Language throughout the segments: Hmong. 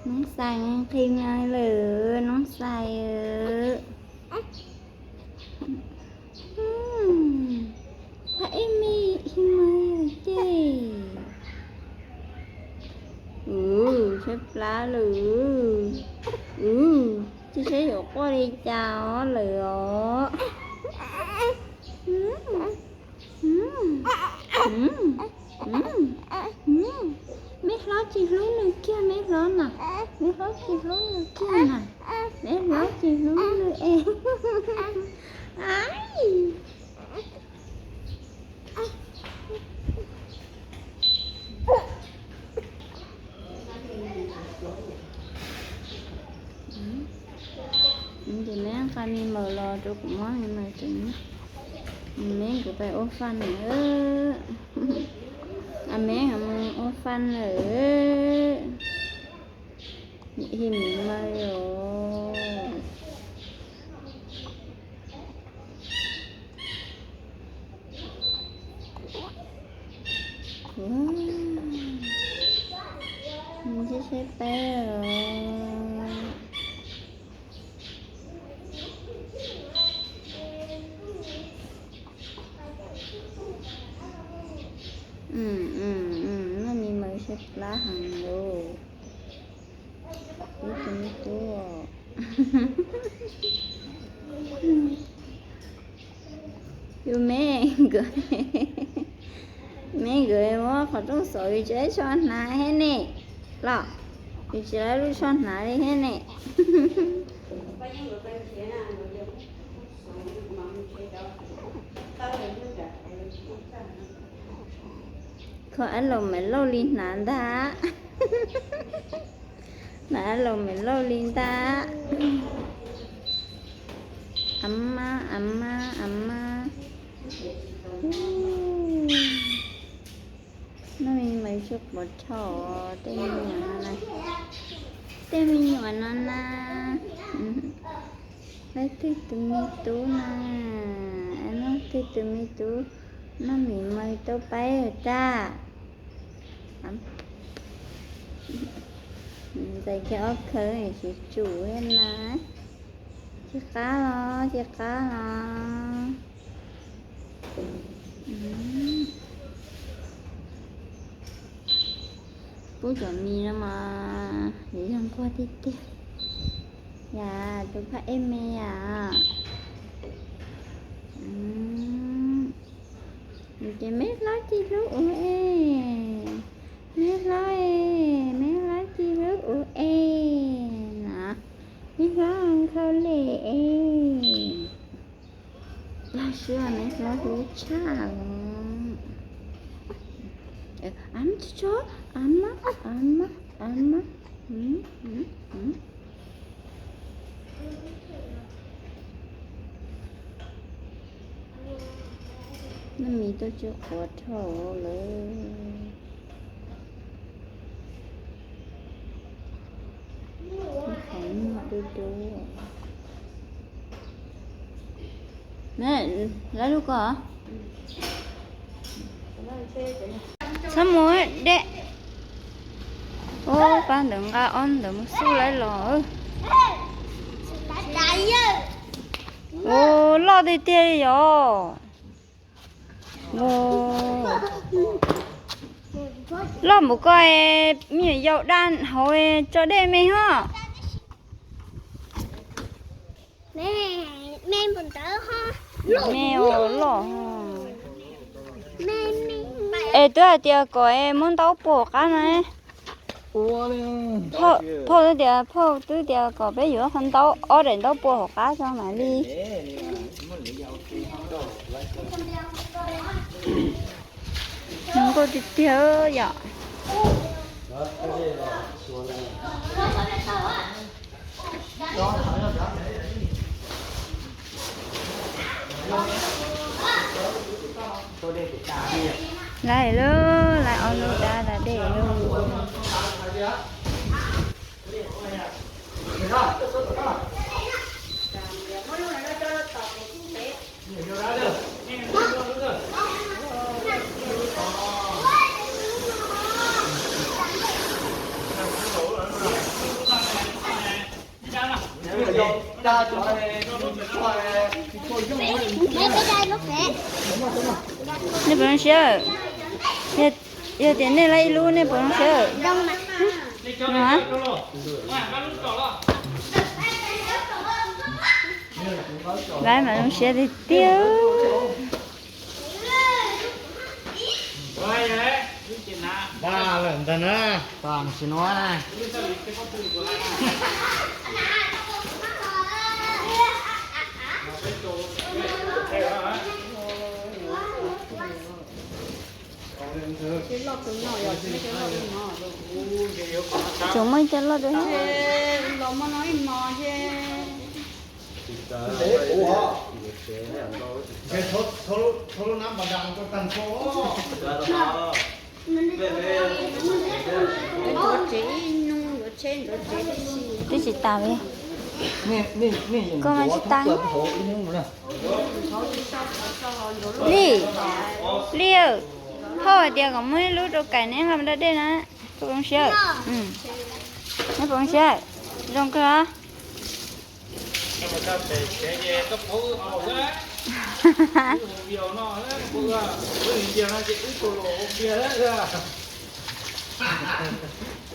Noob Xais nqhis mas lawm, Noob Xais. Phab ej me ib me ces. Ua, tshaib plab lawm. Ua, tsis saib yuav quaj li cas os lawm os. Me hlob tsis hlub nws kiag, me hlob na. Me hlob tsis hlub nws kiag na. Me hlob tsis hlub nws es. Ces neb nqa me maws los rau kuv muab me maws rau neb, nkawd pais ua faj na. Neb mus ua faj lawm. Hi me maws os. Nws saib saib peb os. Noj me maws saib plab heev lauj. Ib tug me tub. Yus me nkawd, me nkawd muab qhov rooj xov yus tsis lab tsho hnav thiab ne los, yus tsis lab lub tsho hnav li thiab ne. Kho ab laus mam lauj li hnav ntag. Hnav ab laus mam lauj li ntag. Av mab, av mab, av mab. Noj me maws tsis quav dhau tej me nyuam no na. Tej me nyuam no na. Leej twg tus me tub na? Leej twg tus me tub noj me maws tau peb tag? Ntxais kiag ob khawv tsis tsum thiab na. Tsis qab los, tsis qab los. Pub cov mis no mas yuav yog nquag tiag tiag. Yam tus phaj ej me yam. Ces me hlob tsis hlub ua es, me hlob es, me hlob tsis hlub ua es na, me hlob nkhaus li es. Yog siab me hlob hlub tshaj. Av mab tso, av mab, av mab, av mab. Noj mis tau tsis quav dhau lawm. Qhov muag dub dub. Lawv lub ko. Txhob mus deb. Ua pab ntawd nqa ob ntawd mus xub lawv los. Ua loj tiag tiag li yom. Loj npaum ko, me nyuam yaus daj hauv tso dej me hos. Me ua loj. Es twb hais tias kom muab ntaub pua hauv qab no. Phauj, phauj twb tias, phauj twb tias kom peb yuav qhov ntaub, ob daim ntaub pua hauv qab tso mam li. Zoo nkauj tiag tiag yom. Lawv lub, lawv ob lub dab da dej lub. Nej puas zoo siab? Yog tias nej laib ib lub nej puas zoo siab? Laib mas zoo siab tiag tiag. Ntag na, tab sis no na. Tsuas muaj ib co loj dua. Twb tsis tas li. Koj mas tsis tas. Li, Li, ho hais tias kom muab ib lub rau Kais neb nqa mus da dej na. Koj puas zoo siab? Neb puas zoo siab? Zoo kawg os.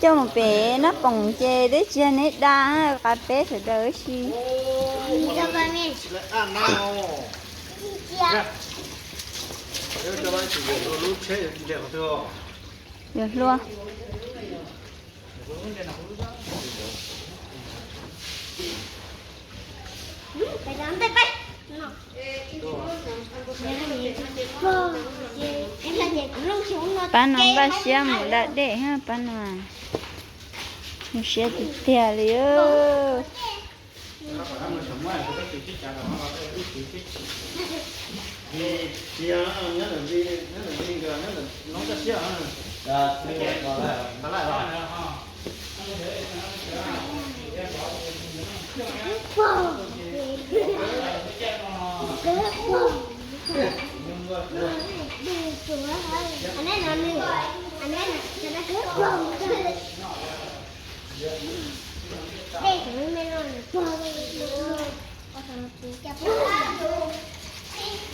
Coj mus pem Nab Poom ces twb tsis yog neb da, qab peb sawv daws ib si. Yuav hlua. Pab no npaj siab mus da dej, pab no zoo siab tiag tiag li.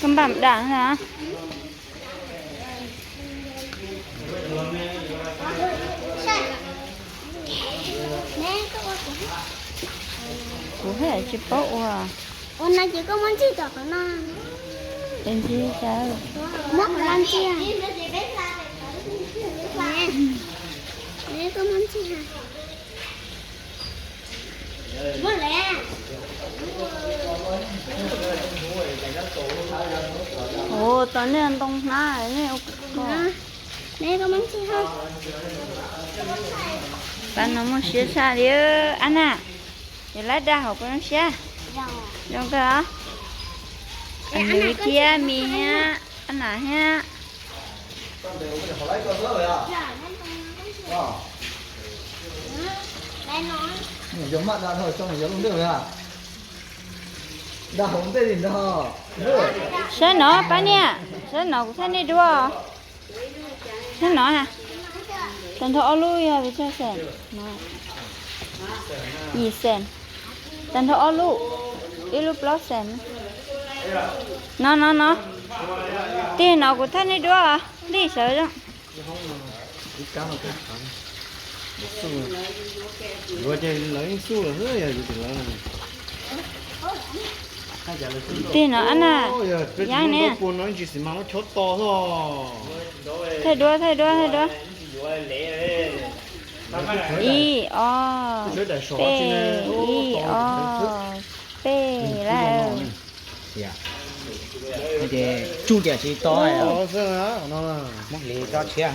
Koj npaj dam na. Kuv haj tsis paub ua. Ua no ces koj muab ntxig tom qhov no. Es ntxig cas? Muab qhov no ntxig. Koj muab ntxig. Ua tau nej ntoo hnab nej. Pab no muaj siab tshaj li. Ab Nas, yog lab dag hauv puas zoo siab? Zoo kawg os. Mis thiab Mis thiab Ab Nas thiab. Saib no pab niam, saib no kuv thaij nej dua. Saib no, tag nrho ob lub yog li tsawg xees? Yim xees. Tag nrho ob lub, ib lub plaub xees. No no no, tig no kuv thaij nej dua, lij sawv. Tig no Ab Nas, yaab ne. Thaij dua, thaij dua, thaij dua. Ib, ob, peb, ib, ob, peb lawm. Ces tsum tiam tsis to. Muab hliv tso tshiab.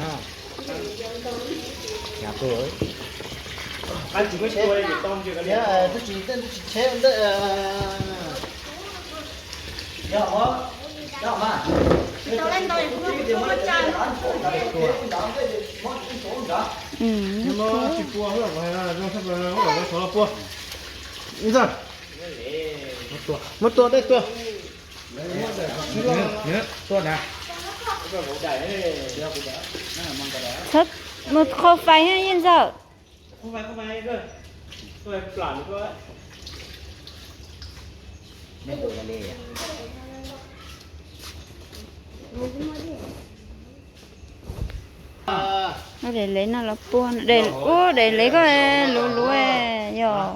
Muab tua, dej tua. Mus qhau fais yeej ntxawm. Daim lev no los puag, ub, daim lev koj luv luv yog.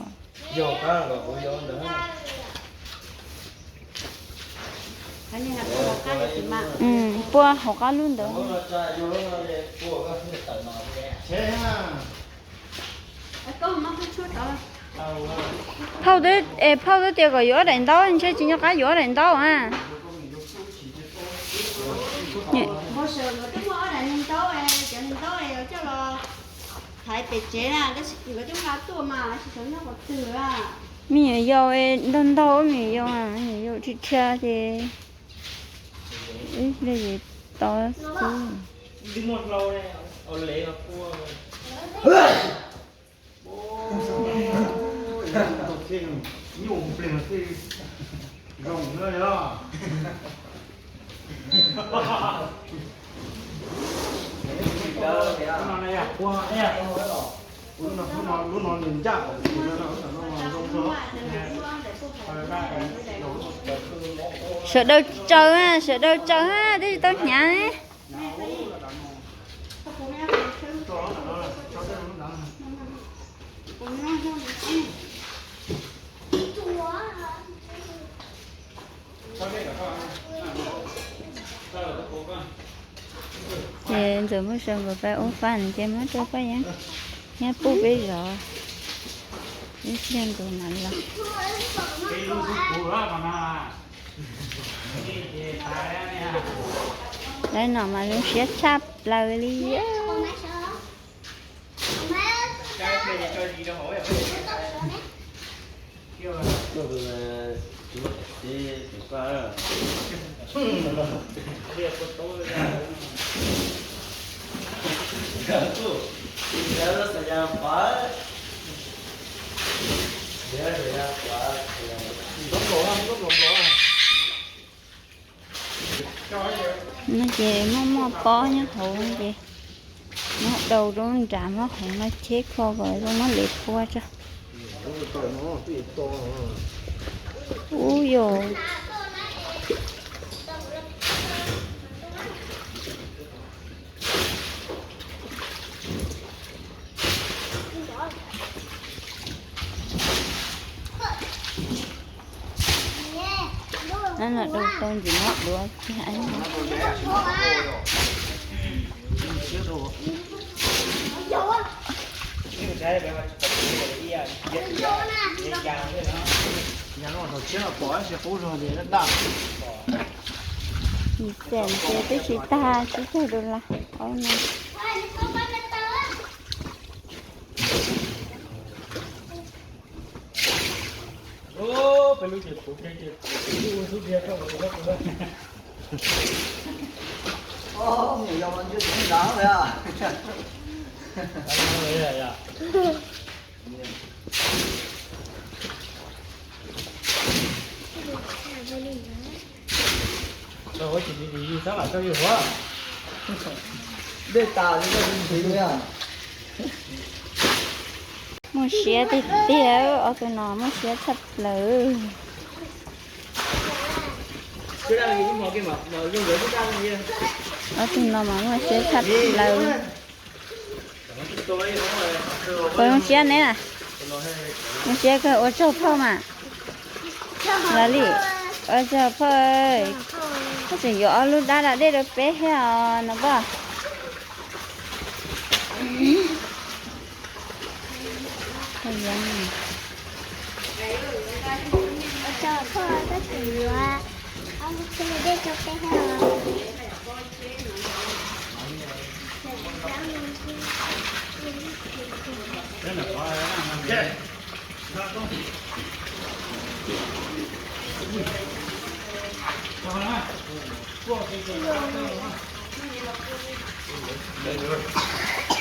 Puag hauv qab lub ntawd. Phauj, phauj twb tias kom yuav ob daim ntaub, ntshe tsis nco qab yuav ob daim ntaub a. Me nyuam yaus ntau ntau, me nyuam yaus dhia dhia ces ib pliag ces to xwb. Sawv daws tsaws, sawv daws tsaws, twb tsis tau hnyav. Ces ntxawm muab sau nkaus pab ub fab ces muab rau pab Yeeb, Yeeb pub peb zov, ib pliag nkaus mam los. Lawv no mas zoo siab tshaj plaws li. No ces muaj muaj pob nyob hauv ces muab daus rau nram, muab qhov no cheb kho kom zoo muab lev pua tso. Ub yog. Lawv los daus tau ntsis mob duav kiag. Yim txees ces twb tsis tag, tsib caug dollar ob no. Muaj siab tiag tiag, ob tug no muaj siab tshaj plaws. Ob tug no mas muaj siab tshaj plaws. Puas zoo siab ne? Zoo siab kawg, ua tsaug phauj mas. Los li, ua tsaug phauj, koj tseem yuav ob lub dab da dej rau peb thiab os no poj.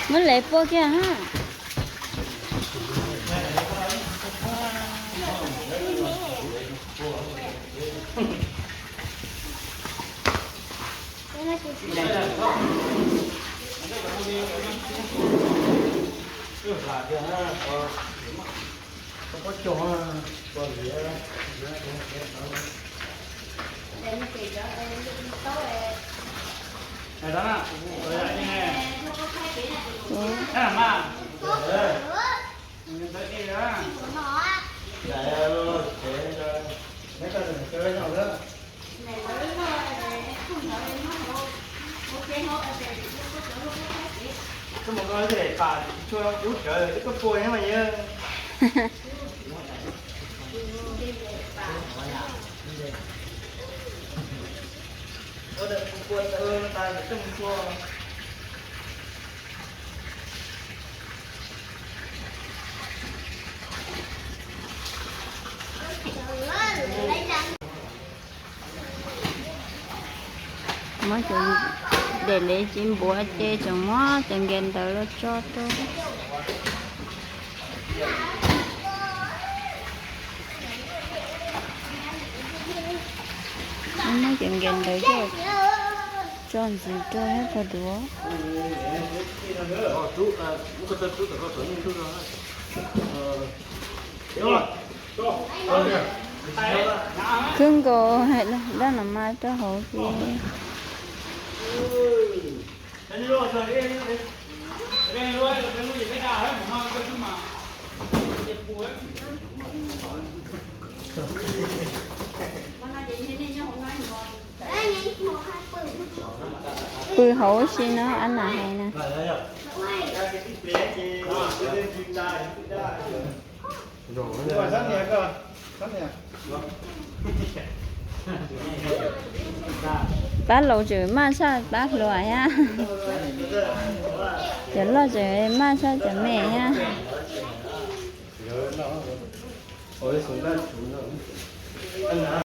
Muab lev pua kiag ha. Muab cov daim lev tsis npuav ces tseem muab cov nkes ntawd los tso rau. Muab cov nkes ntawd coj tso ntxiv rau thiab tso duav. Khwb nkaus hais dab no mas rau hauv ces. Pw hauv si no, ab nam hais na. Pab laus tseem maj tshaj pab hluas thiab. Cov loj tseem maj tshaj cov me thiab.